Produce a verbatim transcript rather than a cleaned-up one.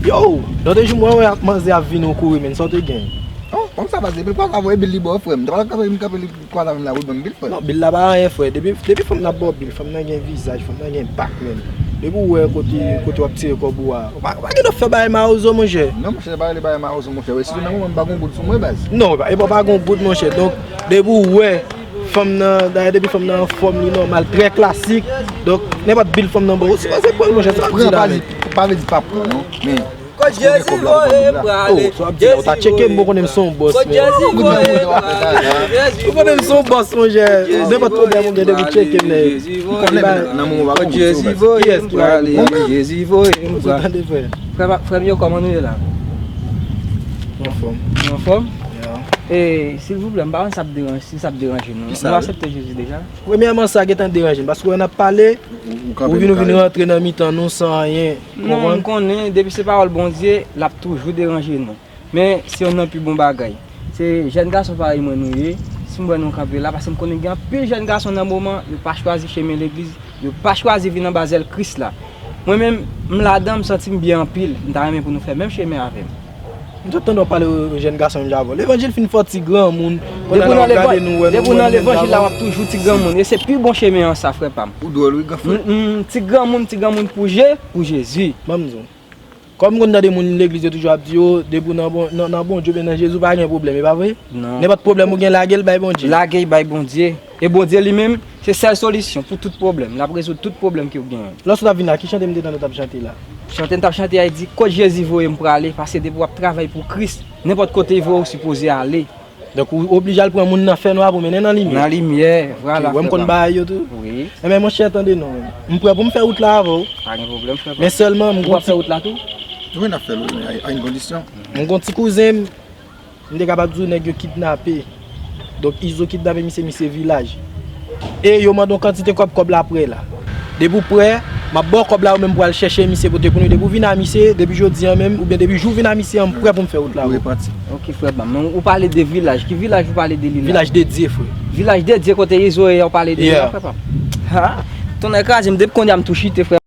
Yo, lòt jou m wè w ak manzè ap vini, ou kouri, men sa w te gen? Oh, kòm sa pase, epi kwa sa voye bil li ba w, frè m. Te pa kanpe m kanpe li kwa sa vin la pou ban m bil, frè. Non, bil la pa anyen, frè. Depi, depi fanm nan ap ba w bil, fanm nan gen vizaj, fanm nan gen bak, men. Depi w wè kote, kote w ap tire kòb ou a, ou pa, ou pa gen dwa fè bagay mawozo, monchè. Non, monchè, pa rele bagay mawozo, monchè. Wè, sitou nan moman m pa gon goud sou mwen, baz. Non, e pa, pa gon goud, monchè. Donk, depi w wè fanm nan, dayè, depi fanm nan anfòm, li nòmal, trè klasik. Donk, nenpòt bil fanm nan ba w, ou sipoze pran l, monchè, sa w ap di la, men. Pran, pa vle di pa pran, non. Men, Kot Jezi voye m prale. Oh, sa w ap di la, ou ta tcheke m, bon, konnen m se yon bòs, men. Kot Jezi voye m prale. Ou konnen m se yon bòs, monchè. Nenpòt pwoblèm ou gen, depi w tcheke m, men. M konnen, men nan moman w ap. Kot Jezi voye m prale. Jezi voye m prale. Frè, frè m yo, kòman nou ye la? Anfòm. Anfòm? E, silvouplè, m pa konn si sa ap deranje, si sa ap deranje nou. Nou aksepte Jezi deja? Premyèman, sa gentan deranje m, paske w wè n ap pale, ou vin, ou vin rantre nan mitan nou san anyen. Non, m konnen, depi se pawòl Bondye, l ap toujou deranje nou. Men, se yonn nan pi bon bagay. Se jèn gason parèy mwen nou ye, si m wè nou kanpe la, paske m konnen gen anpil jèn gason nan moman, yo pa chwazi chemen legliz, yo pa chwazi vin anba zèl Kris la. Mwen menm, m ladan, m santi m byen anpil, m ta renmen pou nou fè menm chemen avè m. M sot tande w ap pale jèn gason menm jan avè w. Levanjil fin fè w ti granmoun. Pandan lè w ap gade nou, wè nou, wè nou menm jan avè w. Depi w nan levanjil la, w ap toujou ti granmoun. E se pi bon chemen an sa, frè pa m. Ou dwòl, wi, gran frè. M, m, ti granmoun, ti granmoun pou Je, pou Jezi. Ban m di w. Kòm m konn tande moun legliz yo toujou ap di yo, depi w nan bon, nan, nan Bondye oubyen nan Jezi, ou pa gen pwoblèm, e pa vre? Non. Nenpòt pwoblèm ou gen, lage l bay Bondye. Lage l bay Bondye. E Bondye li menm, se sèl solisyon pou tout pwoblèm. L ap rezoud tout pwoblèm ke w genyen. Lòske w t ap vin la, ki chante m te tande w t ap chante la? Chante m t ap chante a, li di, kot Jezi voye m prale, paske depi w ap travay pou Kris, nenpòt kote li voye w sipoze ale. Donk, ou oblije al pran moun nan fènwa pou mennen nan limyè. Nan limyè, vwala. Ou wè m konn bagay yo tou. Wi. Enben, monchè, tande non. M prè pou m fè wout la avè w. Pa gen pwoblèm, frè. Men sèlman, m gon ti. Ou ap fè wout la tou? Wi, n ap fè l, wi, a, a yon kondisyon. M gon ti kouzen m. M te kapab di w nèg yo kidnape. Donk, Izo kidnape misye, misye Vilaj. E yo mande yon kantite kòb, kòb la prè la. Depi w prè, m ap ba w kòb la, ou menm pou al chèche misye pote pou nou. Depi w vin a misye, depi jodi a menm, oubyen depi jou w vin a misye a, m prè pou m fè wout la avè w. Ou repanti. Ok, frè pa m. Men ou pale de Vilaj. Ki Vilaj ou pale de li la? Vilaj de Dye, frè. Vilaj de Dye kote Izo ye a, ou pale de li la, frè pa m? Ha? Tonnè kraze m, depi kounye a m tou chite, frè.